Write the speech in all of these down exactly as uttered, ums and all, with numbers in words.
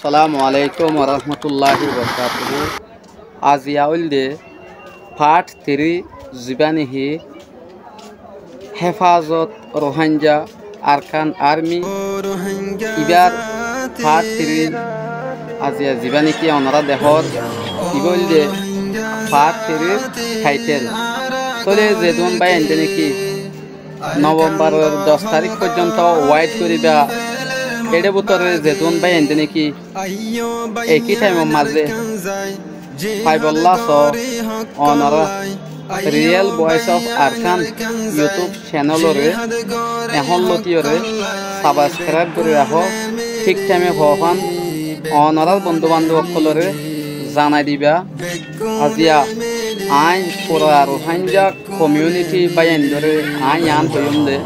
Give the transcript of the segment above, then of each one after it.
Assalamu alaikum warahmatulláhi wabarkátuhu. Aziya óilde part three, zibá néki Héfazot Rohingya Arkan Army, ibár part three. Aziya zibá néki onorá dehór, ibá óilde part three title. Tóile zedún báiyainde néki Novembaror doc tarík foijjonto wait goríba, éçe bútore zedún báiyainde néki ekí thaimor mazé faibolla soó, onorá Real Voice of Arkan YouTube channeloré ehón lótiyoré subscribe gorí rakó, thík thaime hoófan onorár bondú-bandób ókkoloré zanai dibá. Aziya aññí fura Rohingya community báiyaindóre aññí yián hoiyúm dé,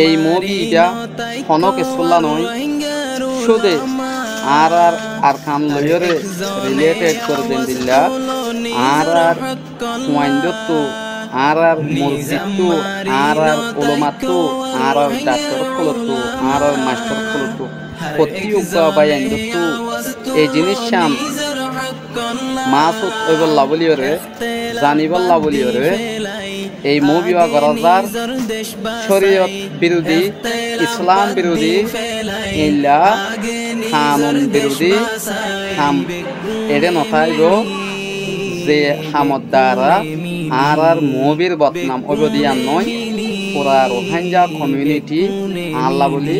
ei movie ibá honó kessúlla noó, cúde añárár Arkan loiyóre related gorí dendilla, añárár fuaindóttu, añárár murubbittú, añárár ulumattú, añárár dhaktor ókkolottu, añárár mastor ókkolottu, fottí uggúa báiyaindóttu ei ziníccán maásut óibolla bóliyoré, zanibólla bóliyoré, ei movie wá gorá zar. Córiyot birudi, Islam birudi, eilla kanun birudi ham eçé notáibo, ze hamor dara añárár movie r bodnam óibo de yián noó, fura Rohingya community añálla bóli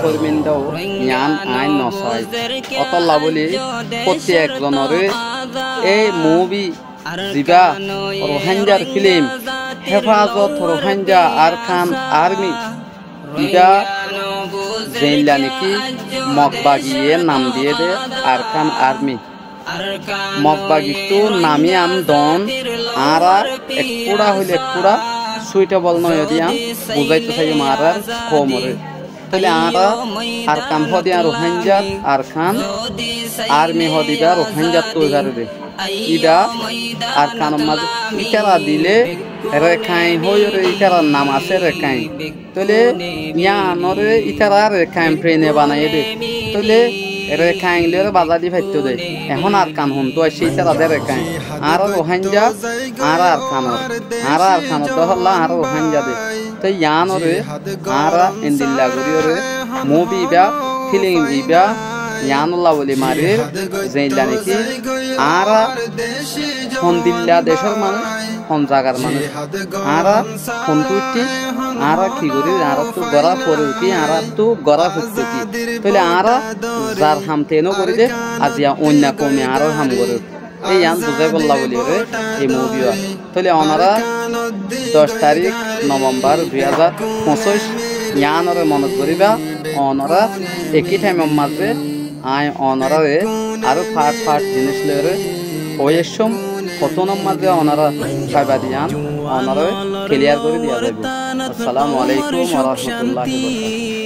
córminda ó, yián aññí nosai. Ótolla bóli fottí ekzonoré ei movie zibá Rohingyar film, Héfazot Rohingya Arkan Army, ibá zeilla néki Mog Bagi ye nam diyé dé Arkan Army. Mog Bagittú nam yián doón, añára ekkúça hoilé ekkúça suitable noó de yián buzáito saiyúm añárár koumoré. Tóile añára Arkan hoó de yián Rohingyar Arkan, Army hoó de ibá Rohingyattú ói faré dé. Ibá Arkanor mazé ítara dilé Rekain hoiyóre ítarar nam asé Rekain. Tóile yiánoré ítara Rekain prene banaiyé dé. Tóile Rekain loiyóre bazá di faitto dé. Ehón Arkan hontú aiccé, ítara dé Rekain. Añára Rohingya, añára Arkanor. Añára Arkanor dé holla añára Rohingya dé. Te yiánoré añára endilla goríyoré movie ibá, film ibá, yiánolla bóli marir, zeilla néki añára hondilla decór manúic, hon zagar manúic, añára hontú uiththí, añára ki gorí, añáráttu gorá fore ki, añáráttu gorá foittó ki. Tóile añára zar ham te no gorí dé, aziya oinno koume añárar ham gorér. Ei yián buzáibolla bóliyoré ei movie wá. Tóile onorá doc tarík Novembar dui házar foñsíc, yiánoré monot goríba, onorá ekí thaimor mazé aññí onoráre aró part part ziníc loiyóre hoói aiccúm, hotúnor mazé onorá faiba de yián onoráre clear gorí diya zaibou. Assalamu alaikum warahmatulláhi wabarkátuhu.